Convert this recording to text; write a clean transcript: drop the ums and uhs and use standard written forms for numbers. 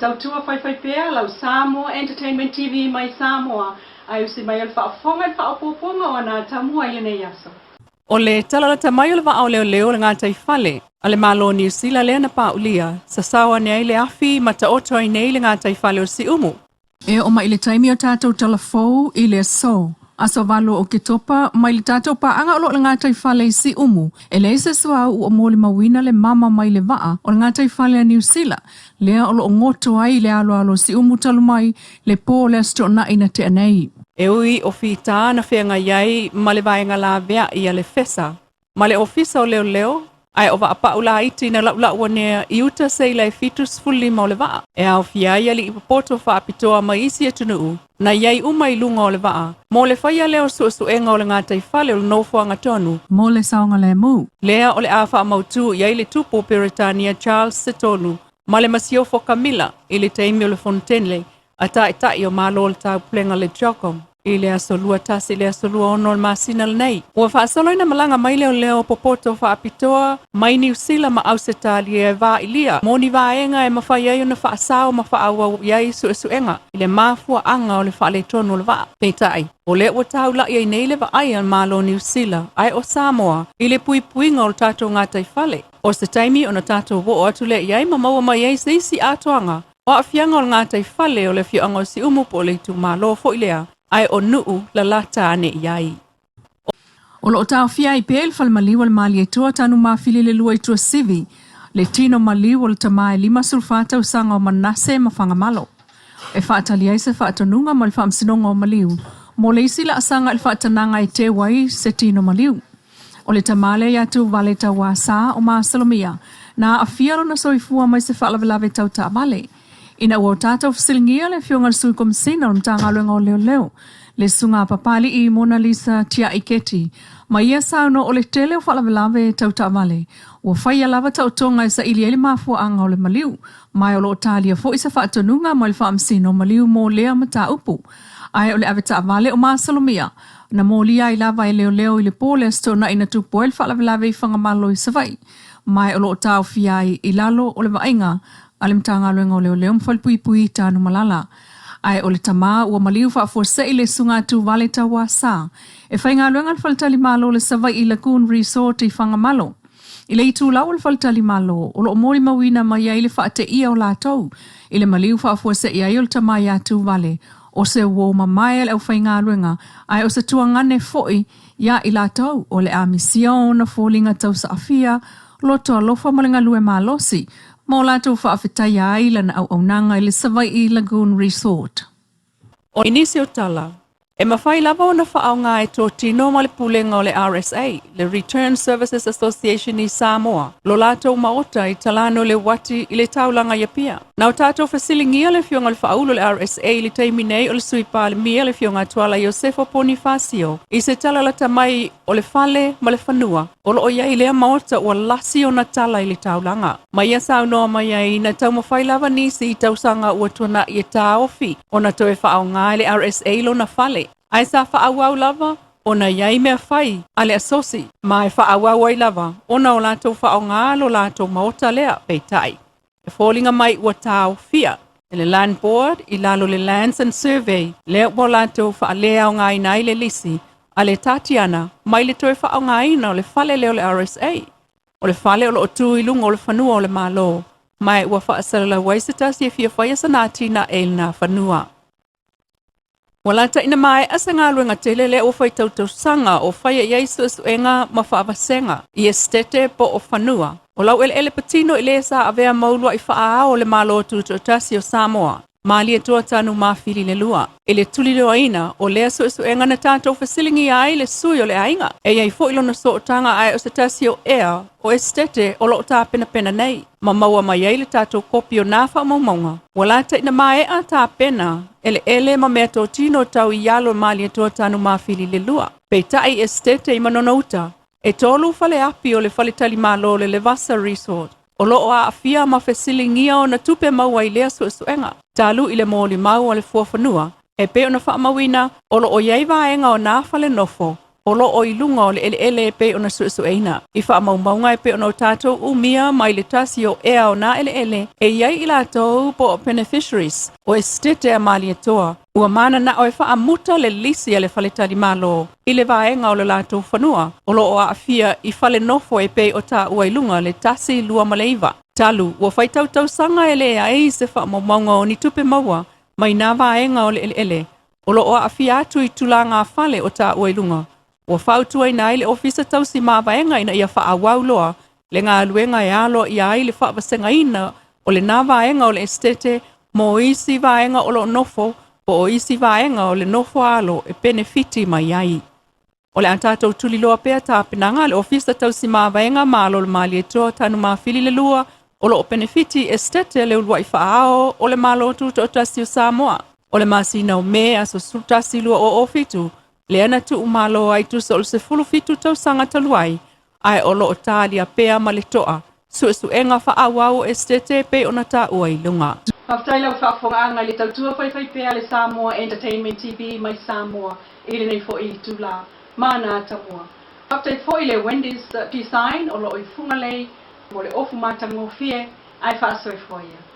Tautua faifaipea lau Samoa Entertainment TV mai Samoa ae usi mai o le faafofoga i le faaopoopoga o ana atamua i lenei aso. O le tala lata mai o le vaa o leoleo o le gataifale a le Malo o Niu Sila lea na paulia, sasao ane ai le afi ma taoto ai nei le gataifale o Siumu. E oo mai i le taimi o tatou tala fou i le aso, aso 8 o Oketopa, mai le tatou paaga o lo o le gataifale i Siumu, e leai se suauu ua molimauina le mama mai le vaa o le gataifale a Niu Sila, lea o lo o goto ai le aloalo o Siumu talu mai le po o le Aso Toonai na tea nei. E ui o fita na feagai ai ma le vaega laveai a le FESA ma le Ofisa o Leoleo, ae o vaapau laiti na laulau anea i uta seila e 75 o le vaa, e aofia ai alii popoto faapitoa mai isi atunuu na i ai uma i luga o le vaa, mo le faia lea o suesuega o le gataifale o le nofoaga tonu. Mo le saogalemu. Lea o le a faamautu i ai le tupu o Peretania Charles se Tolu ma le masiofo Camilla i le taimi o le fonotele a Taitai o Malo o le Taupulega le CHOGM i le aso 21 i le aso 26 o le masina lenei. Ua faasolo ina malaga mai leoleo popoto faapitoa mai Niu Sila ma Ausetalia e vaailia mo ni vaega e mafai ai ona faasao ma faaauau i ai suesuega i le mafuaaga o le faaletonu o le vaa. Peitai, o lea ua taulai ai nei le vaai a le Malo o Niu Sila ae o Samoa i le puipuiga o le tatou gataifale. O se taimi ona tatou oo atu lea i ai ma maua mai ai se isi atoaga o aafiaga o le gataifale o le afioaga o Siumu po o le itumalo foi lea, ae o Nuu lalata ane i ai. O lo o taofia ai pea i le falemaliu o le Malietoa Tanumafili le lua i Tuasivi le tino maliu o le tama e 54 tausaga o Manase ma Fagamalo e faatali ai se faatonuga ma le Faamasinoga o Maliu mo le isi laasaga i le faatanaga e teu ai se tino maliu. O le tama lea ia Tuvale Tauasa o Masalomia na aafia lona soifua mai se faalavelave tau taavale. Ina ua tatou fesiligia le afioga i le Sui Komesina o le Matagaluega o Leoleo, le Susuga a Papali'i Monalisa Tia'i Keti, ma ia saunoa o le tele o faalavelave tau taavale, ua faia lava taotoga e saili ai le mafuaaga o le maliu, ma o lo o talia foi se faatonuga mai le Faamasino Maliu mo lea mataupu. Ae o le avetaavale o Masalomia, na molia ai lava e leoleo i le po o le Aso Toonai na tupu ai le faalavelave i Fagamalo i Savaii, ma o lo o taofia ai i lalo o le vaaiga a le Matagaluega o Leoleo ma Falepuipui Tanumalala. Ae o le tama ua maliu faafuasei le Susuga a Tuvale Tauasa e faigaluega i le faletalimalo o le Savaii Lagoon Resort i Fagamalo. I le itulau o le faletalimalo, o lo o molimauina mai ai le faateia o latou i le maliu faafuasei ai o le tama ia Tuvale, o se uo mamae a le aufaigaluega, ae o se tuagane foi iā i latou o le a misia ona foliga tausaafia, loto alofa ma le galue malosi, ma o latou faafetaia ai lana auaunaga i le Savaii Lagoon Resort. O nisi o tala, e mafai lava ona faaaoga e totino ma le pulega o le RSA, le Return Services Association i Samoa, lo latou maota i talano le uati i le taulaga i Apia. Na o tatou fesiligia le afioga i le faaulu o le RSA i le taimi nei o le Sui Palemia le afioga a Tuala Iosefo Ponifasio i se tala lata mai o le fale ma le fanua o lo o i ai lea maota ua lasi ona tala i le taulaga. Ma ia saunoa mai ai na taumafai lava nisi i tausaga ua tuanai e taofi ona toe faaaoga e le RSA lona fale, ae sa faaauau lava ona i ai mea fai a le asosi ma e faaauau ai lava ona o latou faaaoga lo latou maota lea. Peitai, e foliga mai ua taofia e le Land Board i lalo le Lands and Survey lea ua latou faaleaogaina ai le lisi a le Tatiana mai le toe faaaogaina o le fale lea o le RSA. O le fale o lo o tu i luga o le fanua o le Malo, ma ua faasalalau ai se tasi e fia faia sana atinae i lena fanua. Ua lataina maea se galuega tele lea ua fai tautausaga o faia i ai suesuega ma faavasega i esetete po o fanua. O laueleele patino i le sa avea ma uluai faaao o le Malo Tutoatasi o Samoa, Malietoa Tanumafili le lua. I le tuliloaina o lea suesuega na tatou fesiligia ai le sui o le aiga. E i ai foi lona sootaga ae o se tasi o ea o esetete o lo o tapenapena nei, ma maua mai ai le tatou kopi o nā faamaumauga. Ua lataina maea tapena eleele ma mea totino tau i alo Malietoa Tanumafili le lua. Peitai esetete i Manono Uta, e 3 faleapi o le faletalimalo o le Levasa Resort o lo o aafia ma fesiligia ona tupe maua i lea suesuega. Talu i le molimau a le fuafanua, e pei ona faamauina o lo o i ai vaega o nā fale nofo. o lo o i luga o le eleele e pei ona suesueina. I faamaumauga e pei ona o tatou umia mai le tasi o ea o nā eleele e i ai i latou po o beneficiaries o Esetete a Malietoa, ua mananao e faamuta le lisi a le faletalimalo i le vaega o le latou fanua o lo o aafia i fale nofo e pei o taua i luga le 1, 2 ma le 9. Talu, ua faitau tausaga e leai se faamaumauga o ni tupe maua mai nā vaega o le eleele o lo o aafia atu i tulaga fale o taua i luga. Ua fautuaina ai le Ofisa Tausi Mavaega ina ia faaauau loa le galuega e aloaia ai le faavasegaina o lena vaega o le esetete mo isi vaega o lo o nofo po o isi vaega o le nofo a alo e penefiti mai ai. O le a tatou tuliloa pea tapenaga a le Ofisa Tausi Mavaega Malo o le Malietoa Tanumafili le Lua o lo o penefiti esetete le uluai faaao o le Malo Tutoatasi o Samoa. O le masina o Me aso 11 2007, lea na tuumalo ai tusa o le 17 tausaga talu ai, ae o lo o talia pea ma le toa suesuega faaauau o esetete e pei ona taua i luga. Faafetai lau faafofogaaga i le tautua faifaipea a le Samoa Entertainment TV mai Samoa i lenei foi itulā. Mana tamua. Faafetai foi le Wendy's Design o lo o i Fugalei mo le ofu matagofie ae faasoifua ia.